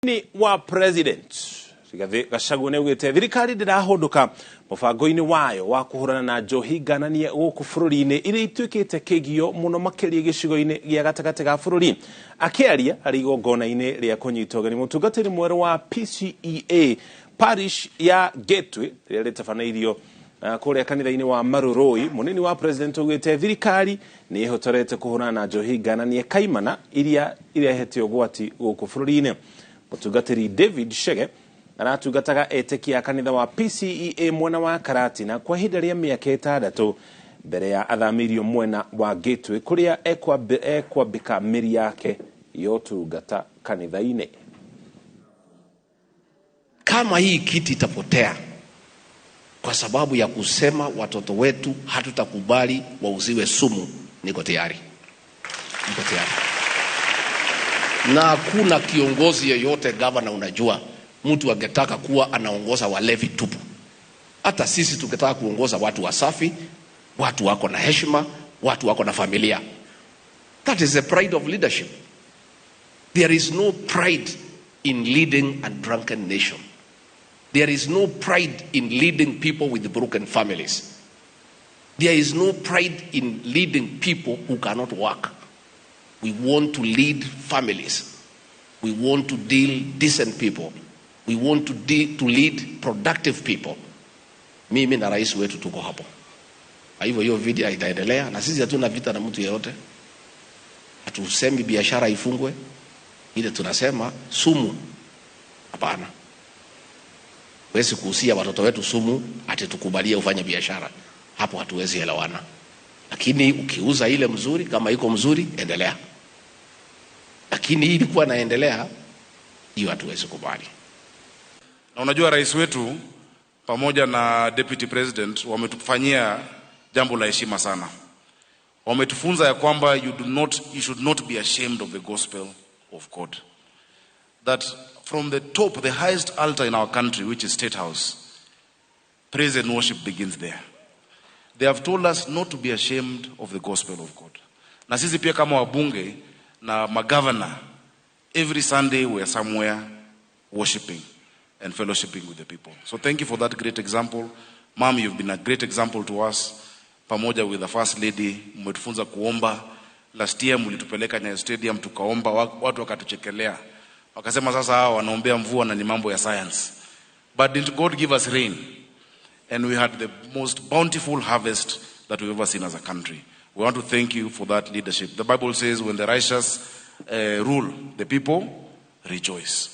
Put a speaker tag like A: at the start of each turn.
A: Ni wa President Rigathi Gachagua nĩaugĩte thirikari ndĩrahũndũka mũbango-inĩ wayo wa kũhũrana na njohi ngananie gũkũ bũrũri-inĩ iria ituĩkĩte kĩgio mũno makĩria gĩcigo-inĩ gĩa gatagatĩ ga bũrũri. Akĩaria arĩ igongona-inĩ rĩa kũnyita ũgeni mũtungatĩri mwerũ wa PCEA parish ya Gateway rĩrĩa rĩtabanĩirio kũrĩa kanitha-inĩ wa Marurui, mũnini wa President augĩte thirikari nĩ ĩhotorete kũhũrana na njohi ngananie kaimana iria irehete ũgwati gũkũ bũrũri-inĩ. Mũtungatĩri David Chege aratungataga etĩkia a kanitha wa PCEA mwena wa Karatina kwa ihinda rĩa mĩaka 6 mbere ya athamĩirio mwena wa Gateway kũrĩa ekwambĩka mĩri yake ya ũtungata kanitha-inĩ.
B: Kama hii kiti itapotea kwa sababu ya kusema watoto wetu hatutakubali wauziwe sumu, niko tayari. Niko tayari. Na hakuna kiongozi yeyote, gavana, unajua mtu angetaka kuwa anaongoza walevi tupu. Hata sisi tungetaka kuongoza watu wasafi, watu wako na heshima, watu wako na familia. That is the pride of leadership. There is no pride in leading a drunken nation. There is no pride in leading people with broken families. There is no pride in leading people who cannot work. We want to lead families. We want to deal decent people. We want to lead productive people. Mimi na rais wetu tuko hapo. Kwa hivyo hiyo video itaendelea, na sisi hatuna vita na mtu yeyote. Hatusemi biashara ifungwe. Ile tunasema sumu. Hapana. Huwezi kuuzia watoto wetu sumu ati tukubalie ufanye biashara. Hapo hatuwezi elewana. Lakini ukiuza ile mzuri, kama iko mzuri, endelea. Lakini hii ilikuwa naendelea, hiyo hatuwezi kubali.
C: Na unajua rais wetu pamoja na deputy president wametufanyia jambo la heshima sana. Wametufunza ya kwamba you should not be ashamed of the gospel of God. That from the top, the highest altar in our country, which is State House, praise and worship begins there. They have told us not to be ashamed of the gospel of God. Na sisi pia kama wabunge na magavana, every Sunday we are somewhere worshiping and fellowshipping with the people. So thank you for that great example. Mom, you've been a great example to us. Pamoja with the First Lady, mmetufunza kuomba. Last year mlitupeleka Nyayo Stadium tukaomba, watu wakatuchekelea. Wakasema sasa hawa wanaombea mvua na ni mambo ya science. But didn't God give us rain? And we had the most bountiful harvest that we've ever seen as a country. We want to thank you for that leadership. The Bible says when the righteous rule, the people rejoice.